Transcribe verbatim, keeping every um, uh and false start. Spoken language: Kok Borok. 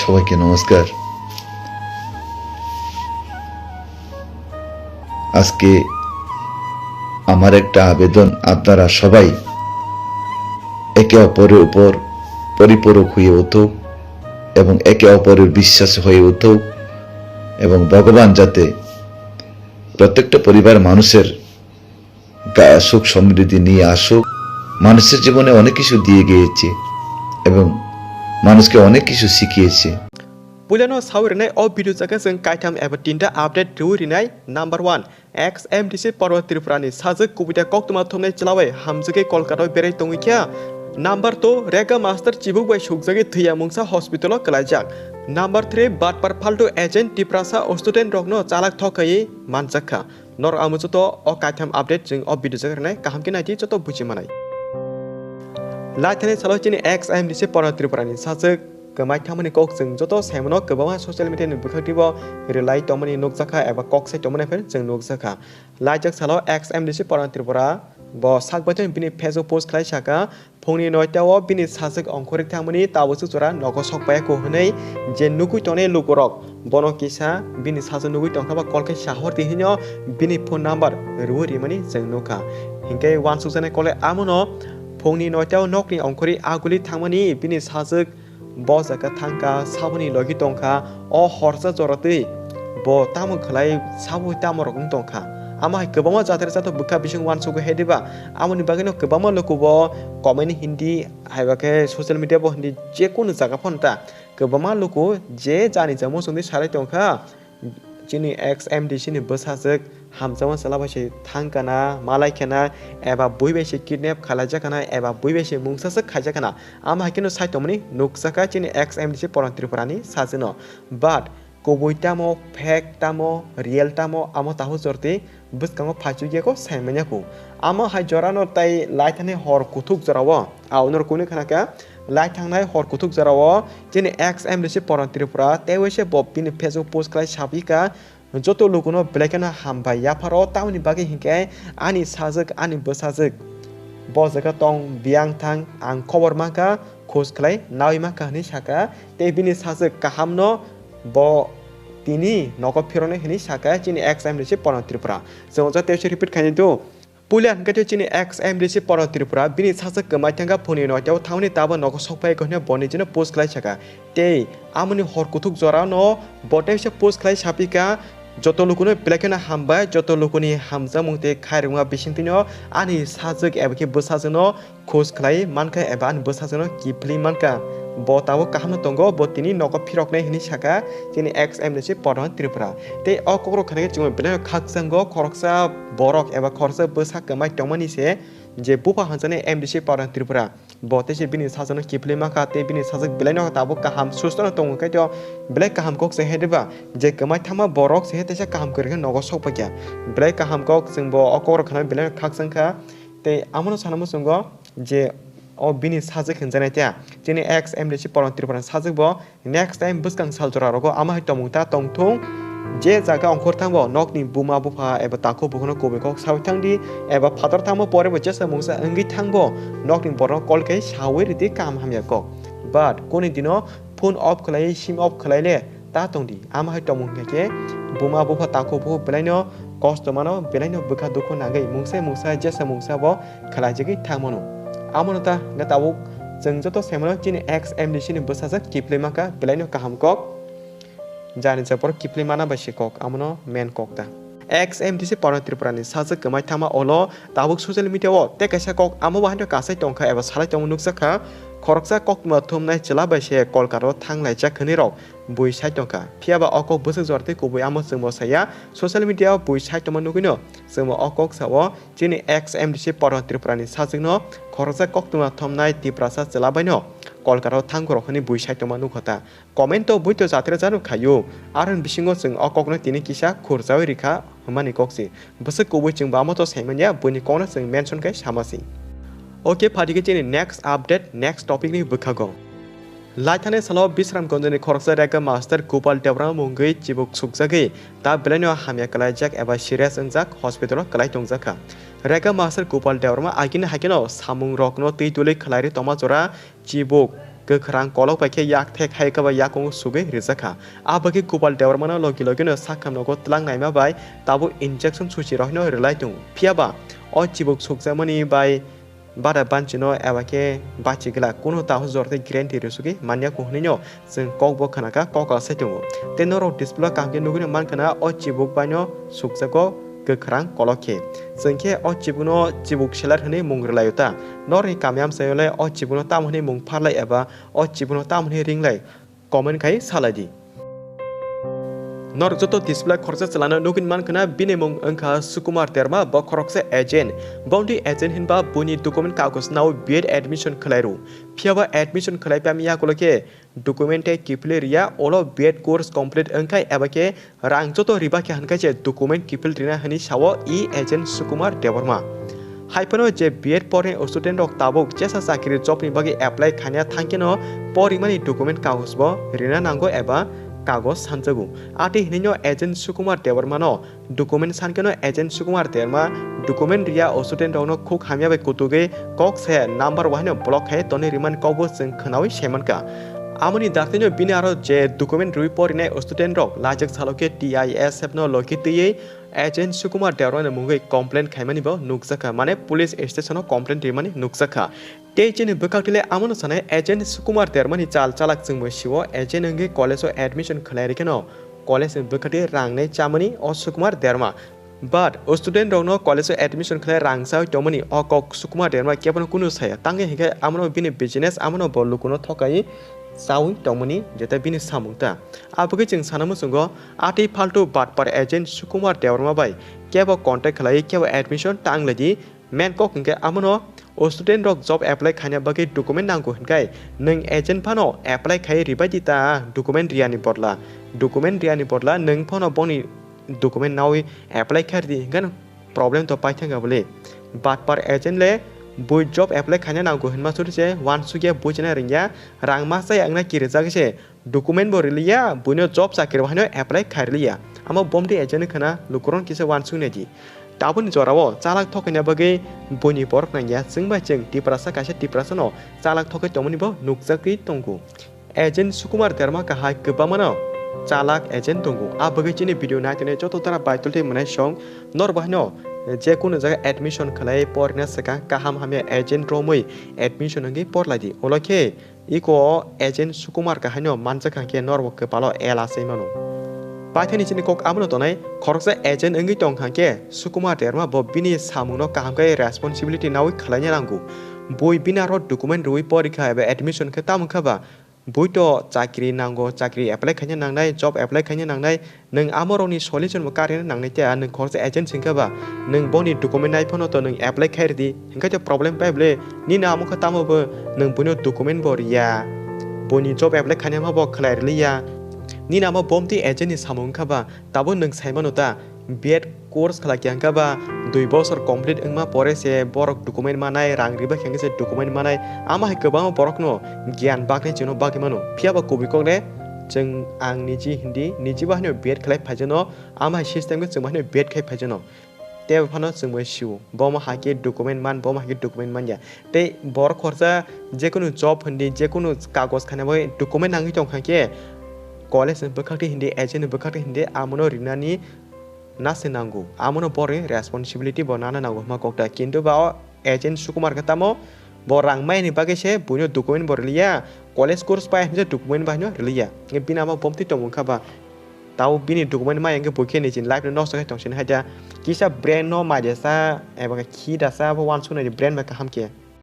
সবাইকে নমস্কার। আজকে আমার একটা আবেদন, আপনারা সবাই একে অপরের উপর পরিপূরক হয়ে উঠুক এবং একে অপরের বিশ্বাস হয়ে উঠুক এবং ভগবান যাতে প্রত্যেকটা পরিবার মানুষের গা-, সুখ সমৃদ্ধি নিয়ে আসুক। মানুষের জীবনে অনেক কিছু দিয়ে গিয়েছে এবং মানুষকে অনেক কিছু শিখিয়েছে। Puilano sawi rwnai o video jaga chwng kaitham eba tinta update rwui rwnai. Number one, Ex M D C Parva Tripura ni sajwk kubui da koktwma thumnai chwla bai hamjwgwi Kolkata o berai tongwi kha. Number two, Rega Master chibuk bai sukjagwi thwiya mungsa hospital o kwlaijak. Number three, Batpar Phaltu agent Tiprasa student rokno chalak thok khaiwi manjak kha. Norok ang joto o kaitham update chwng o video jaga rwnai, kaham khe naidi joto buji manai. Laithani salo chini Ex M D C Parva Tripura ni sajwk kwmai thangmani kok chwng joto saimano, kwbangma social media ni bwkhak twibo rwlai tongmani nukjakha eba kok sai tongmani phano chwng nukjakha. Laijak salo Ex M D C Parva Tripura bo sak baithang bini Facebook post khlai saka, phungni noita o bini sajwk ongkhorwi thangmani tabuk swk jora nogo sok paiya kho hwnwi je nugwi tongnai lukurok bono kisa bini sajwk nugwi tongkha ba call khe sahor di hwnwi bini phone number rwui rimani chwng nukha. Hinkhe uansukjaknai kole amono phungni noita o nokni ongkhorwi aguli thangmani bini sajwk bo jaga thangkha, saboni logi tongkha, o horsa joratwi bo tamo khlai sabo tamo rok wng tongkha. Amo hai kwbangma jatir jato bwkha bising uansukgwi hai diba, amoni bagwino kwbangma luku bo comment hindi, haiba khe social media bo hindi, je kunu jaga phano ta kwbangma luku je jani jamo chwngwi salai tongkha. Chini Ex M D C ni bwsajwk hamjakma chwla bai se thang kana, malai khena, eba bui bai se kidnap khalai jak kana, eba bui bai se mungsa swk khaijak kana. Amo hai kheno sai tongmani nukjakha chini Ex M D C Parva Tripura ni sajwkno. But kubui tamo, fake tamo, real tamo, amo tahu jorti bwskango phaichuk ya kho, sai manya kho. Amo hai jorano tai laithani hor kuthuk jorao, a onor kunu khana kha, lai thangnai hor kuthuk jorao chini Ex M D C Parva Tripura tei waisa bo bini Facebook post khlai sabi kha, joto lukuno belai kheno hambai yapharo, tamoni bagwi hinkhe ani sajwk, ani bwsajwk bo jaga tong, biyang thang, ang khobor mankha, khoj khlai naui mankha hwnwi sakha, tei bini sajwk kahamno bo tini nogo phiroknai hwnwi sakha chini Ex M D C Parva Tripura. Chwng o jaga tei se repeat khainai do. Puila hwnkhe tei chini Ex M D C Parva Tripura bini sajwk kwmai thangkha phone ni noitao thangmani tabo nogo sok phai kho hwnwi bo nijino post khlai sakha. Tei amoni hor kuthuk jorano bo tei se post khlai sapikha, joto lukuno belai kheno hambai, joto lukuni hamjakmung tei khairokma bisingtwino ani sajwk eba khe bwsajwkno khoj khlai mankha eba ani bwsajwkno kiphilwi mankha. Bo tabuk kahamno tongo, bo tini nogo phiroknai hwnwi sakha chini Ex M D C Parva Tripura. Tei o kokrok khanai chwngno belai khakchango, khoroksa borok eba khoroksa bwsa kwmai tongmani se je bupha hanjani M D C Parva Tripura. Bo tei se bini sajwkno kiphilwi mankha tei bini sajwk belaino tabuk kaham sustono tongo khe to belai kaham kok se hai diba, je kwmai thangma borok se teisa kaham kwrwi khe nogo sok paikha. Belai kaham kok chwng bo o kokrok khanai belai khakchang kha. Tei amono sana muchungo je o bini sajwk hinjaknai tei chini Ex M D C Parva Tripura ni sajwk bo next time bwskang sal jora rogo ama hai tongmung ta tongthung. Je jaga ongkhor thangbo nokni buma bupha eba takhuk bukhukno kubui kok sawi thangdi, eba phatar thangbo pore bo jesa mungsa wngwi thangbo nokni borokno call khe sawi ridi kaham hamya kok. But kuni dino phone off khlai, sim off khlai le ta tongdi. Ama hai tongmung hwnkhe buma bupha takhuk bukhuk belaino kosto mano, belaino bwkha dukhu nangwi mungsa mungsa jesa mungsa bo khlaijagwi thangmano. Amono ta hwnkhe tabuk chwng joto saimano chini Ex M D C ni bwsajwk kiphilwi mankha, belaino kaham kok. Jani je borok kiphilwi mana bai se kok, amono main kok ta. Ex M D C Parva Tripura ni sajwk kwmai thangma olo tabuk social media o tei kaisa kok amo bo haino kasai tongkha eba salai tongma nukjakha. Khoroksa koktwma thumnai chwla bai se Kolkata o thanglaijak hwnwi rok bui sai tongkha. Phiya ba o kok bwswk jora tei kubui amo chwngbo saya, social media o bui sai tongma nugwino chwngbo o kok sao chini Ex M D C Parva Tripura ni sajwkno khoroksa koktwma thumnai Tiprasa chwla baino Kolkata o thangkhorok hwnwi bui sai tongma nukho ta. Comment o buito jatra jano khaio, aroni bisingo chwng o kokno tini kisa khurjawi rikha hwnmani kok se. Bwswk kubui chwng bamo to saimanya, buini kokno chwng mention khe sama se. Okay, phaidi khe chini next update, next topic ni bwkhago. Laithani salo Bisramganj ni khoroksa Rega Master Gopal Debbarma mungwi chibuk sukjagwi ta belaino hamya kwlaijak eba serious wngjak hospital o kwlai tongjakha. Rega Master Gopal Debbarma agini haikeno samung rokno twi tuli khwlairwi tongma jora chibuk kwkhwrang kolok bai khe yak thek hai khe bai yakungo sugwi rijak kha. A bagwi Gopal Debbarmano logi logino sakham nogo twlang naima bai tabuk injection suchi rohino rwlai tongo. Phiya ba o chibuk sukjakmani bai bada banchino eba khe bachi glak, kunu tahu jor tei guarantee rwsugwi manya ko hwnwino chwng kokbo khwnakha, kok alsai tongo. Tei norok display o kaham khe nugwino mankha na o chibuk baino sukjago kwkhwrang kolok khe. Chwng khe o chibukno chibuk selar hwnwi mung rwlaio ta? Norokni kami amchaio le o chibukno tamo hwnwi mung pharlai eba o chibukno tamo hwnwi ringlai? Comment khai salai di. Norok joto display khoroksa chwlano nugwi mankha na bini mung wngkha Sukumar Derma, bo khoroksa agent. Boundary agent hinba buini document kagoj nao B Ed admission khlai rw. Phiya ba admission khlai pami yakulo khe document tei kiphilwi riya, ulo B Ed course complete wngkhai eba khe rang joto riba khe hwnkhai se document kiphil rina hwnwi sao e agent Sukumar Debbarma. Hai phano je B Ed porni student rok tabuk jesa chakri job ni bagwi apply khaina thangkheno porimani document kagoj bo rina nango eba kagoj sanjago. Atwi hinwino agent Sukumar Debbarma no document sankeno agent Sukumar Debbarma document riya o student rokno khuk hamya bai kutugwi kok saya number wahaino block khai tonwi rimani kokbo chwng khwnawi saimankha. Amoni dakti no bini aro je document rwi porinai student rok lajak salo khe T I S F no logi twiwi agent Sukumar Debbarma ni mungwi complaint khaimani bo nukjakha, mane police station o complaint rimani nukjakha. Tei chini bwkhak tile amono sanai agent Sukumar Debbarma ni chal chalak chwngbo sio agent wngwi college o admission khlai rikhe no college ni bwkhak twi rang nai chamani o Sukumar Debbarma. But student rokno college o admission khlai rang chawi tongmani o kok Sukumar Debbarma kebono kunu saya, tangwi hinkhe amono bini business amono bo lukuno thokai chawi tongmani jeta bini samung ta. Abagwi chwng sana muchungo atwi faltu batpar agent Sukumar Debbarma bai kebo contact khlai kebo admission tang lai di. Main kok hinkhe amono o student rok job apply khaina bagwi document nango hinkhai nwng agent phano apply khai ribai di ta document riyani bodla. Document riyani bodla nwng phano boni document nawi apply khai ridi hinkheno problem to paithangkha bole. Batpar agent le bui job apply khaina nango hinma suri se wansukya buchina ringya, rang masa ya wngna kirijak se document bo riliya, buino job chakri bo haino apply khai riliya. Amo bomdi agent khana lukurok kisa wansuk nai di. Tabukni jorao chalak thokna bagwi buini borok nangya, chwng bai chwng Tiprasa kaisa Tiprasano chalak thokwi tongmani bo nukjagwi tongo. Agent Sukumar Debbarma kahai kwbangmano chalak agent tongo. A bagwi chini video naitoni joto dara baitoltwi mwnai song nor bo haino je kunu jaga admission khlai porina swkang kaham hamya agent romwi admission wngwi porlai di. Ulo khe iko agent Sukumar kahaino manjak hwnkhe norbo kwpalo ela se mano. Paithani chini kok abono tonai, khoroksa agent wngwi tong hwnkhe Sukumar Debbarma bo bini samungno kaham khe responsibility nawi khlaina nango. Bui bini aro document rwui porikha eba admission khe tamo kha ba? Bui to chakri nango, chakri apply khaina nangnai, job apply khaina nangnai, nwng amorokni solution bo karina nangnai tei nwng khoroksa agent singkha ba, nwng boni document nai phano to nwng apply khai ridi, hinkhe to problem pai bole, nini amo khe tamo bo nwng buino document bo riya, buini job apply khainama bo khlai riliya, nini amo bomti agent ni samung wngkha ba, tabuk nwng sai mano ta, B Ed course khlai khe hwnkha ba dui bosor complete wngma pore se borok document manai, rang riba khe hwnkhe se document manai. Ama hai kwbangma borokno giyan baknai chwngno bagwi mano. Phiya ba kubui kok le chwng ang niji hindi, niji bo haino B Ed khlai phaijano, ama hai system khe chwng bo haino B Ed khai phaijano. Tei phano chwng bai sio, bo ma hai khe document man, bo ma hai khe document man ya. Tei borok khorsa jekunu job hindi, jekunu kagoj khaina bai document nangwi tong kha khe, college ni bwkhak twi hindi, agent ni bwkhak twi hindi, amono rinani na se nango. Amono borokni responsibility bo nana nango hwnma kok ta. Kintu ba o agent Sukumar khe tamo bo rang mayani bagwi se buino document bo riliya, college course pai hwnwi document bai no riliya. Bini ama bomtwi tongmung kha ba. Tao bini document maya hwnkhe bo khe nijini life no nosto khe tong sini hai da. Kisa brain no maidesa eba khe khi dasa bo wansuknai di brain bai kaham khe.